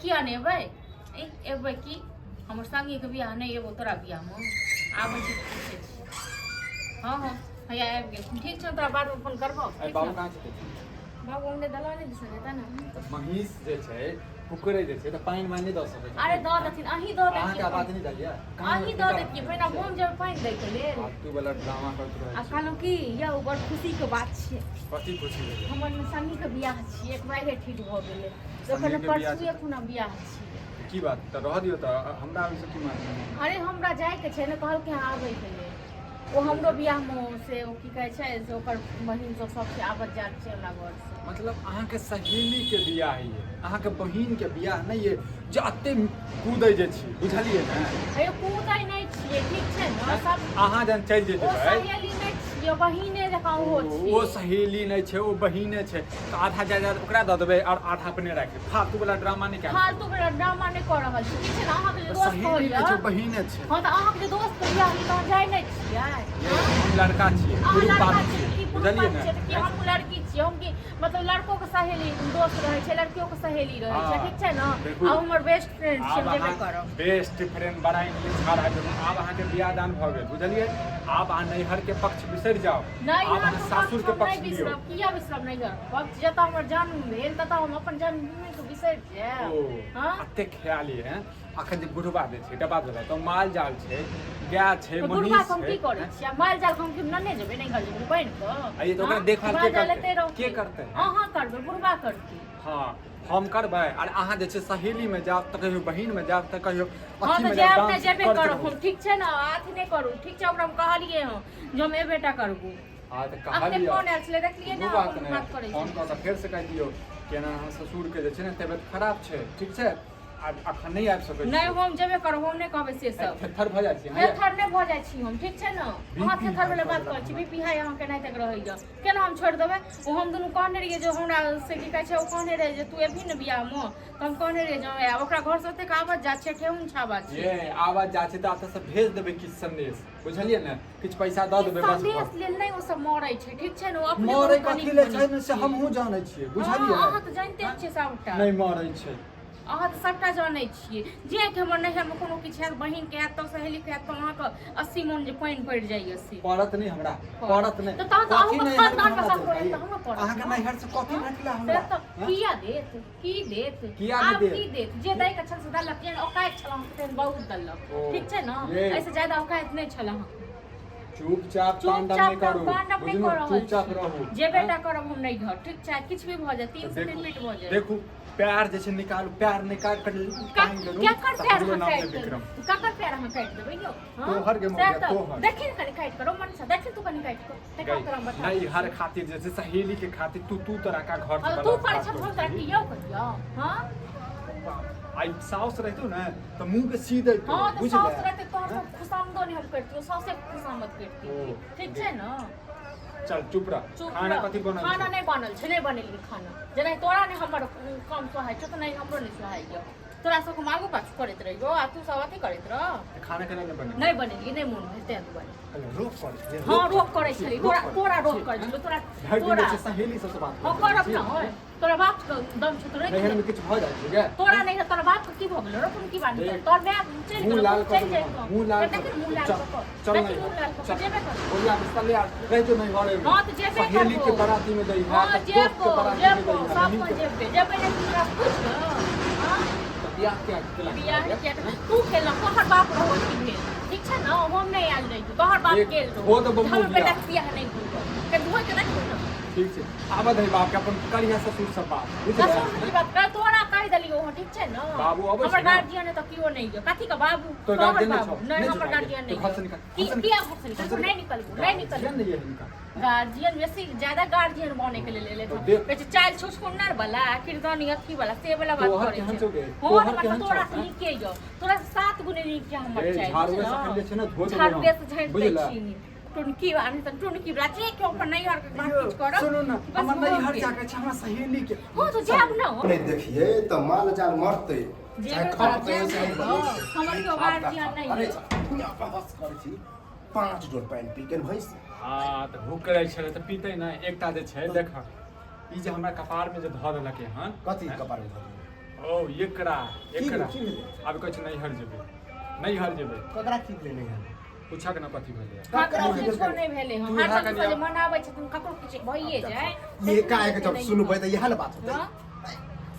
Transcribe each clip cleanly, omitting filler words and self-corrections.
किया नहि एबै? ए एबै की, हमर संगीके बियाह नहि एबो तोरा बियाहमे? आबै छी तऽ पूछै छी। हँ हँ, हैया आबि गेलखिन। ठीक छै, तोरा बादमे फोन करबौ। आइ ठीक बाबू ने? कहाँ छथिन? बाबू हमरे दलाने दिसन हेतै ने। महीष जे छै कुकरे जे छै तऽ पानि वानि नहि दऽ सकै अरे दऽ देथिन, अहीं दऽ अहाँके देथिन। आवाज नहि जाइए? अहीं दऽ देतियै पहिने, हम जेबै पानि दैके लेल। फालतू वाला ड्रामा करैत रहै आ छी। कहलहुँ की यौ, बड़ खुशीके बात छियै। कथी खुशी भेलै? हमर संगीके बियाह छियै, एक बैगे ठीक भऽ गेलै। एखन संगीके बियाह परसुए खुना बियाह छियै। की बात तऽ रहऽ दियौ, तऽ हमरा ओहिसँ की मतलब? अरे हमरा जाइके छै ने, कहलकै हँ आबैके लेल। ओ हमरो बियाहमे से ओ की कहै छै से ओकर बहिन सब सबके आबत जात छै हमरा घरसँ। मतलब अहाँके सहेलीके बियाह ये, अहाँके बहिनके बियाह नहि ये जे एते कूदै जे छी, बुझलियै ने? हे कूदै नहि छियै, ठीक छै ने सब। अहाँ जहन चलि ओ जेबै। सहेली नहि छियै, बहिने जकाँ ओहो छियै। ओ सहेली नहि छै, ओ बहिने छै। तऽ आधा जायदाद ओकरा दऽ देबै आओर आधा अपने राखि लेबै। फालतू वाला ड्रामा नहि कयल। फालतू वला ड्रामा नहि कऽ रहल छी, ठीक छै ने? अहाँके जे दोस्त सहेली नहि कहैया छै, बहिने छै। हँ, तऽ अहाँके जे दोस्त कहैया हम तहाँ जाइ नहि छियै? ये, हम लड़का छियै, अहाँ पुरुष लड़का पात्र छियै छियै, की पुरुष बुझलियै पात्र ने? छियै तऽ की हमहूँ लड़की छियै? हम की मतलब लड़को के सहेली दोस्त रहै छै, लड़कियों के सहेली रहै छै। हँ, ठीक छै ने? देखू। आ हमर बेस्ट फ्रेंड छै, आब हम जेबे अहाँ करब। बेस्ट फ्रेंड बड़ा इंग्लिश छाड़ा गेलहुँ। आब अहाँके बियाह दान भऽ गेल, बुझलियै? आब अहाँ नैहर के पक्ष बिसरि जाउ। नहि, आब अहाँ सासुर के हम पक्ष नहि लियौ। बिसरब। किया बिसरब नैहर के पक्ष? जतऽ हमर जन्म भेल ततऽ हम अपन जन्मभूमि के बिसरि जायब? ओ हँ, अते ख्याल ये हैं? अखन जे बुढ़वा जे छै डब्बा देलक तऽ माल जाल छै, गाय छै, तऽ बुढ़वा महींस के हम छै। की करै छियै? माल जाल के हम की नेने जेबै नैहर जेबै बनि कऽ? आ ये तऽ ओकरा हँ? देखभाल के माल जाल करतै? एतै रहतै। के करतै? अहाँ करबै, बुढ़वा करतै। हँ, हम करबै। आर अहाँ जे छै सहेली में जायब तऽ कहियो बहिन में जायब तऽ कहियो हँ, अथी तऽ में जायब, जायब ने, डांस जेबे करैत करब रहू। हम, ठीक छै ने? अथी नहि करू, ठीक छै? ओकरा हम कहलियै हँ जे हम एबे टा करबो। हँ, तऽ अखने कहलियै फोन आयल छलै, देखलियै ने? कोनो बात अपन नहि। बात करै फोन छै। कऽ कऽ फेरसँ कहि दियौ कि एना अहाँ ससुरके जे छै ने तबियत खराब छै, ठीक छै? आब अखन नहि आबि सकै नहि छी। हम जेबे करब, हम नहि कहबै से सब। थेथर भऽ जाइ छी अहाँ। थेथर नहि भऽ जाइ छी हम, ठीक छै ने? अहाँ BP थेथर वला हाई बात कऽ करै छी। देलक। बीपी हाई अहाँके नहि तक रहैया, केना हम छोड़ि देबै? ओ हम दुनू कहने रहियै जे हमरा से की कहै छै, ओ कहने रहै जे तू एबही ने बियाहमे, तऽ हम कहने रहियै जे हम आयब। ओकरा घरसँ ओतेक आबत जात छै, ठेहुन छाबा छै। ये आवाज जाइ छै तऽ एतऽ से भेज देबै किछु संदेश, बुझलियै ने? किछु पैसा दऽ देबै बस। संदेश लेल नहि ओ सब मरै छै, ठीक छै ने? ओ अपने मरै बहुत कथी नीक ले छै मनुष्य ने से छै। हमहूँ जानै छियै, हँ, बुझलियै? अहाँ तऽ जानिते छियै सबटा। नहि मरै छै। अहाँ तऽ सबटा जानै छियै जे कि हमर नैहरमे कोनो किछु हैत, बहिनके हैत तऽ सहेलीके हैत, तऽ अहाँके 80 मोन जे पानि पड़ि जाइए से। पड़त नहि हमरा, पड़त नहि। तऽ तहन तऽ कथी अहूँके नैहरमे खानदानमे हमरा सब देलकै? तऽ हमरो पड़त अहाँके ने। नैहर से कथी हँ? भेटलै से हमरा? तऽ हँ? किया देत? की देत? किया नहि आब देत? की देत? जे दैके छल से देलक। जेहन औकाति छल अहाँके तेहन बहुत देलक। ओ, ठीक छै ने? ये। एहिसँ ज्यादा औकाति नहि छल अहाँके। चुपचाप तांडव चुपचाप नहि करू, तांडव नहि बुझलहुँ? कऽ रहल चुपचाप छी। रहू। जेबे टा करब हम नैहर, ठीक छै? किछु भी भऽ जाए, 3 से 3 देखू मिनट भऽ जाए। देखू, पैर जे छै निकालू, पैर निकाल कर टांग देलहुँ केकर तऽ पैर हमरो अहाँ नाम काटि नहि विक्रम। देबै? ककर पैर अहाँ काटि देबै यौ? हँ? तोहर गे सएह मौगिया, तऽ तोहर। देखी ने कनि काटि करो मनसा, देखी तू कनि काटि कऽ तकर गई, तोरा हम बता नहीं दै हर छियौ। खातिर जे छै सहेली के खातिर तू तू तोरा का घर से हँ, तू बर्बाद करै छह करै हम तोरा छी। कियौ कहियौ? हँ। आइ साउस रहितो ने तऽ मुंह के सी दैतो। हँ, तऽ बुझले? साउस रहतै तोहर सब खुशामदो नहि हम करितियौ, साउसे के खुशामद करितियौ। ओ, ठीक छै ने? चल चुप रह। चुप खाना रह। कथी बनल खाना छै? नहि बनल छै, नहि बनेलियै खाना। जेना तोरा नहि हमर काम सोहाइ छौ तऽ नहि हमरो नहि सोहाइए। तोरा सबके हम आगू पाछू करैत रहियो आ तू सब अथी करैत रह। खाना केना नहि बनेलियै? नहि बनेलियै, नहि मोन भेल ताहि दुआरे। रोक करै छलियै। हँ, रोक करै छलियै तोरा, तोरा रोक करै छलियै तोरा। भरि दिन तोरा जे छै सहेली सबसँ बात हँ, करैत करब रहै ने। छी। होय तोरा बाप के दम छौ तऽ नैहर रोकि में किछु भऽ जाइ छै गे? तोरा नहि, तोरा बाप के की भऽ गेलो? रोकन की बात? देख, तोर माय चलि मुँह गेलो, लाल कऽ चलि देलहुँ जाइ। मुँह लाल देखिन कऽ मुँह लाल चल कऽ कऽ चल देखिन नहीं मुँह लाल कऽ चल कऽ जेबे कर। बोलिया बिस्तर ले आ, रहि जो नहीं घरे में। हँ, तऽ जेबे सहेली के करबो। बराती में दही हँ है तऽ दोस्त जेबो के बराती में जेबो दही है सब बहिन कोइ के जेबे जेबे नहि तोरा पूछ कऽ? हँ, तऽ बियाह किया केलक? बियाह किया तू केलक? तोहर बाप रहो की भेल, ठीक छै ने? हम नहि आयल रहियो, तोहर बाप देख, गेल रहो। धो देबो मुँह हमर बियाह। बेटाके बियाह नहि होतो के धोइ के देखू ने। ठीक छै, आबऽ दही बाप के, अपन करिहे ससुर से बात, बुझले? ससुर से की बात कर? तोरा कहि देलियो हँ, ठीक छै ने? बाबू अबै हमर छै ने? गार्जियन है तऽ केओ नहि यऽ। कथी के बाबू? तोहर तोहर गार्जियन नहि बाबू छौ? नहि, नहि छौ हमर गार्जियन? गार्जियन नहि तो घर से यऽ। निकल, की घर से किया निकल, घर से घर से निकलबो? नहि निकलबो, नहि निकलबो। गार्जियन नहि यऽ हिनका। गार्जियन बेसी ज्यादा गार्जियन बने के लेल एलै। तो देख। कहै छै चालि छुछुन्नर वाला किरदानी अथी वाला से वाला बात तोहर करै केहन छै। छौ गे? हँ, तोहर तऽ केहन मतलब तोरा छौ, से हैं? नीके यऽ, तोरा से 7 गुने नीक यऽ हमर ए, चालि। झाड़ुए से अखन जे छै ने धो देबौ झाड़ुए हम, से झाड़ि दै बुझले? छी टुनकी वाला तऽ टुनकी वाला जे केओ अपन नैहर के बात किछु करब सुनू ने, बस हमर भऽ नैहर गेल। जाके छै हमरा सहेली के। हँ, तऽ जायब ने। नहि देखियै तऽ माल जाल मरतै जेबे चाहे करब, खपतै, जायब ओइसे ने। हम बनेतै। हमर केओ गार्जियन नहि अरे यऽ। दुनिया बहस करै छी, 5 डोल पानि पी गेल भैंस। हँ, तऽ हुकरै छलै तऽ पीतै ने। एकटा जे छै देख, ई जे हमरा कपार में जे धऽ देलक हन। कथी कपार में धऽ देलक? ओ एकरा एकरा की भेलै? आब कहै छै नैहर जेबै, नैहर जेबै। ककरा की भेलै नैहर? पूछक ने कथी भेलै। ककरो की किछो भेलै? नहि भेलै हँ। तू हर इएह सब कनि जे मनाबै छथिन, ककरो किछु भइए जाय। ये एकाएक जब सुनबै तऽ इएह ने बात होतै। हँ?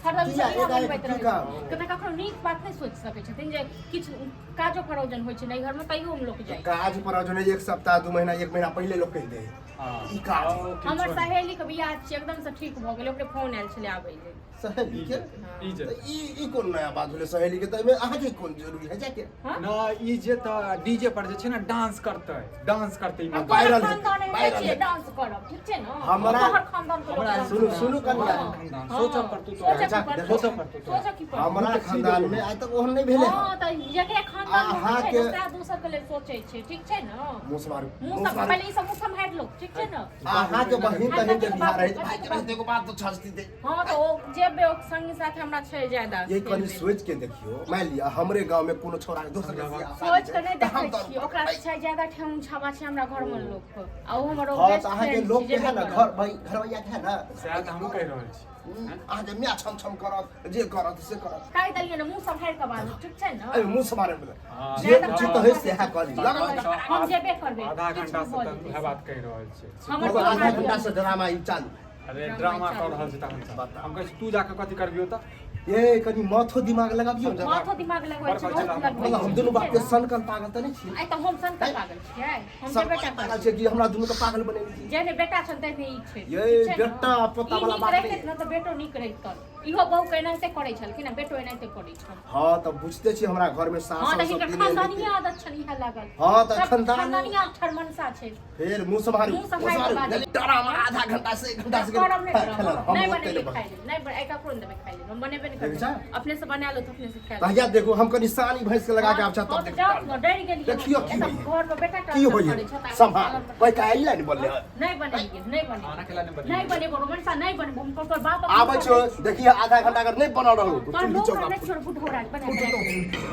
हरदम किया से इएह एकाएक मनबैत की रहै काम? छै। कतऽ ककरो नीक बात नहि सोचि सकै छथिन जे किछु काजो परोजन होइ छै नैहर मे, तैयो हम लोक जाइ। काज परोजन एक सप्ताह, 2 महीना, एक महीना पहिले लोक कहि दे। हँ। ई काज। ओ, किछो हमर नहि। सहेली के बियाह छै, एकदम से ठीक भऽ गेलै, ओकरे फोन आयल छलै आबै लेल। सहेली के? ई जे तऽ ई कोन नया बात भेलै सहेली के? तऽ एहिमे अहाँके कोन जरूरी है जाके? हँ? न, ई जे तऽ डीजे पर जे छै ने डांस करतै, डांस करतै ई आ मौका। तोहर वायरल खानदान हेतै, एहन वायरल छियै हेतै। डांस करब, ठीक छै ने? तोहर खानदान के लोक हमरा डांस सुनू, करब। सुनू कनिया। हँ। खानदान, हँ। सोचऽ पड़तौ तोरा। सोचऽ की पड़तौ? सोचऽ पड़तौ तोरा। सोचऽ की पड़तौ? हमरा खानदान में आइ तक ओहन नहि भेलै। हँ, तऽ जकरे खानदान मे होइ छै अहाँके- ने, सएह दोसर के लेल सोचै छै, ठीक छै ने? मुँह सम्हारू, मुँह मुँह सब सम्हारू। पहिले ई सब मुँह सम्हारि लो, ठीक छै ने? अहाँके बहिन तहिन के बियाह रहै, भाई के बाप। रहते एगो बात तो छजती दे। हँ, तऽ ओ जेबै, ओ संगी साथी हमरा छै ज्यादा। ये कनि सोच के देखियो, मान लिअ हमरे गांव में कोनो छोरा के दोसर के बियाह सोच के नहि तऽ हम देखै तऽ छियै, ओकरा छै ज्यादा ठेहुन छाबा छै हमरा घर मे लोक के, आ ओ हमर हँ, बेस्ट तऽ अहाँके फ्रेंड लोक छै, के है जेबे ने करब। घर भाई घरवैया के है ने। सएह तऽ हमहूँ कहि रहल छी। अहाँके माय छम छम करत, जे करत से करत। कहि देलियै ने, मुँह सम्हारि कऽ बाजू, ठीक छै ने? अरे मुँह सम्हारे बला हँ, जे नहि उचित तऽ है सएह करी लगल। हम जेबे करबै, आधा किछु घंटा से भऽ तऽ जेतै। उएह बात कहि रहल छै। हमर आधा सम्हारि घंटा लिअ। से ड्रामा ई चालू। अरे ड्रामा कऽ रहल छै तखन से। बताउ। हम कहै छी तू जाके कथी करबिही ओतऽ? ये कनि माथो दिमाग लगाबियौ ने। माथो दिमाग लगबै छै, बड़ बहुत बड़ लगबै मतलब हम छै, दुनू ठीक बाप छै के ने? सनकल पागल तऽ नहि छियै? आइ तऽ हम सनकल पागल छियै, हम सब जे बेटा पागल छै कि हमरा दुनू के पागल बनेने छी? जेहने बेटा छनि तेहने ई छै। ये ठीक छै ने? बेटा पोता ई वाला नीक बात रहितै नहि। ने तऽ बेटो नीक रहितन। इहो बहू के एनाहिते करै छलखिन आ बेटो एनाहिते करै छल। हँ, तऽ बुझते छी हमरा घर में सास हँ, तऽ सब हिनकर दिन खानदानी आदत छनि इएह लागल। हँ, तऽ सब खानदानी- खानदानी ठरमनसा छै। फेर मुंह सम्हारू, मुँह सम्हारि मुँह कऽ सम्हारू। बाजू। डरामा आधा घंटा से एक घंटा से करब नहि खेलल, करब, हम नहि ओते बनेबै नहि खाइ लेल, नहि आइ ककरो नहि देबै खाइ लेल, हम बनेबे नहि देखै करबै। छा? अपने से बना लो तऽ अपने से खा लो। तहिया देखू, हम कनि सानी भैंस के लगा के आब हँ, तब तऽ जाउ ने, डरि गेलियै। देखियौ की एतऽ होइए। घर पर बेटा की ट्रांसफर होइए करै छौ, तऽ सम्हार कोई काहे ला नहीं बोलले हन। नहि बनेलियै, नहि खाना बनेबै, खेला नहि बनेबै। नहि बनेबो रोमनसा, नहि बनेबो हम। तोहर बाप आबै छौ, देखिए आधा घंटा अगर नहीं बनल रहू तोहर चूल्ही लोक चौका नहि छोड़, बुढ़ौरा बना के।